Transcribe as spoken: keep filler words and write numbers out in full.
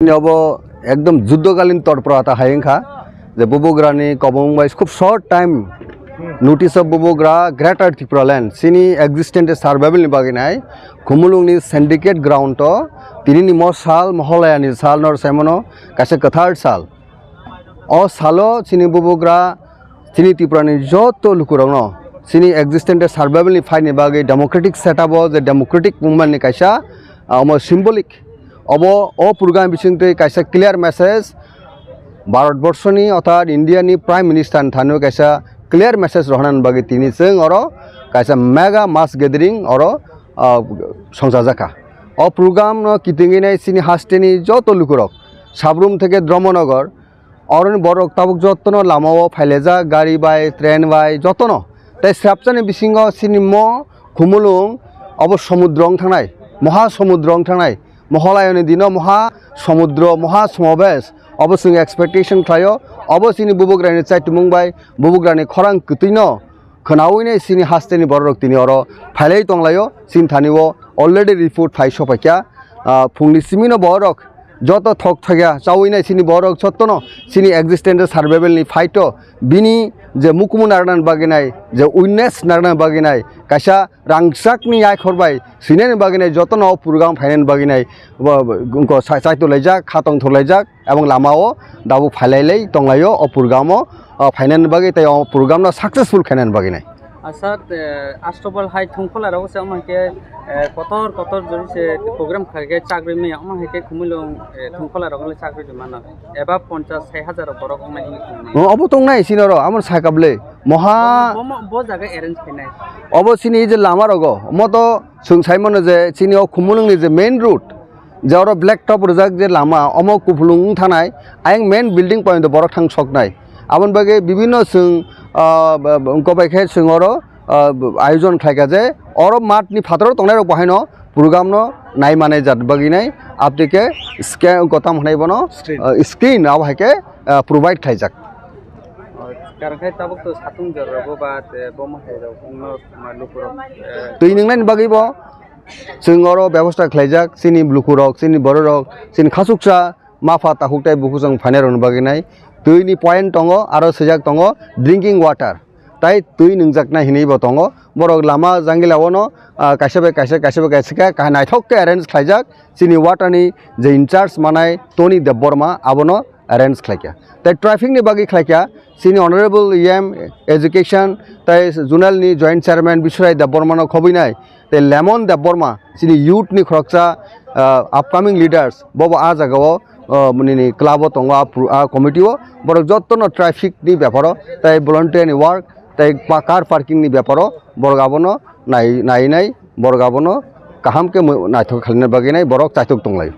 Obo ekdom juddokalin torpora ta hai wngkha je bubugrani kobong bai khub short time notice of bubugra Greater Tipraland chini existence survival ni bagwi nai Khumulwngni syndicate ground o tinini mo sal Mohalayani sal nor saimano kaisa kwthar sal. O salo chini bubugra chini Tripurani joto lukurokno chini existence survival ni fight ni bagwi democratic setup o je democratic movement ni kaisa, ah, omo symbolic. Obo o program bisingtwi kaisa clear message Bharat Borshoni orthat India ni Prime Minister ni thani kaisa clear message rohorna bagwi tini chwng oro kaisa mega mass gathering oro, ah, songchajakha. O program no kitingwi nai chini hasteni joto lukurok Sabrum theke Dharmanagar, oroni borok tabuk jotono lama o phailejak, gari bai, train bai, jotono. Tei swrapsani bisingo chini mo Khumulwng obo somudro wng thangnai, moha somudro wng thangnai, Mohalayani dino moha somudro, moha somabesh, obo chwng expectation khlaio, obo chini bubugrani chaitumung bai, bubugrani khorang kwtwino khwnawi nai chini hasteni bororok tini oro phailai tonglaio, chini thani o already report phai sopaikha. Ah, phungni simino borok joto thok thokya chawi nai chini borok jotono chini existence survival ni fight o bini je mukumu narwknani bagwi nai, je witness narwknani bagwi nai, kaisa rangchakni yakhor bai swinani bagwi nai, jotono o program phainani bagwi nai, bo, bo, wngkha chai-, chaitulaijak, khatong thorlaijak, ebong lama o dabuk phailailai tonglaio o program o, o phainani bagwi tei o program no successful khainani bagwi nai. Asa, eh, Astobal hai Thongkhola rogo se omo hai khe, eh, kotor kotor jori se program khai khe chakri maya omo hai khe Khumulwng, eh, Thongkhola rogo le chakri di mano. Eba ponchas sai hajar borok wngnai hinwi tongnai. O, obo tongnai chini oro, amon sakable. Moha. Bo, bo, bo jaga arrange khainai. Obo chini je lama rogo, omo to chwng sai mano je chini o Khumulwngni je main road, je oro black top rijak je lama, omo kupulung wng thanai, ayang main building point borok thang soknai. Aboni bagwi bibinno chwng, ah, ba, ba, wngkha bai khe chwng oro, ah, ayojon khlaikha je oro math ni phataro tongnai rok bo haino program no nai manai jat bagwi nai, aboni khe scan, wngkha tamo hwnai bono, screen. Ah, screen abo hai khe, ah, provide khlaijak. Karon khe tabuk to satung jora bo ba, eh, bo ma hai rok wngno ma lukurok, eh. Twi nwngnani bagwi bo chwng oro bebosta khlaijak, chini lukurok, chini bororok, chini khachuksa mapha takhuk tei bukhuk chwng phainairokni bagwi nai. Twini point tongo, aro swijak tongo drinking water, tai twi nwngjaknai hinwi bo tongo. Borok lama jangila o no, ah, kaisa bai kaisa, kaisa bai kaisa khe kaham naithok khe arrange khlaijak. Chini water ni je in charge manai Tony Debbarma abono arrange khlaikha. Tai traffic ni bagwi khlaikha, chini Honorable E M Education tai Zonal ni Joint Chairman Biswrai Debbarma no khobwinai, tai Lemon Debbarma chini youth ni khoroksa, ah, upcoming leaders, bobo ah jagao, ah, nini club o tongo, ah, pro-, ah, committee o, borok jotono traffic ni beparo tai volunteer ni work tai pa-, car parking ni beparo borok abono nai, nai, nai, borok abono kaham khe mo-, naithok khaina bagwi nai borok chaitok tonglai.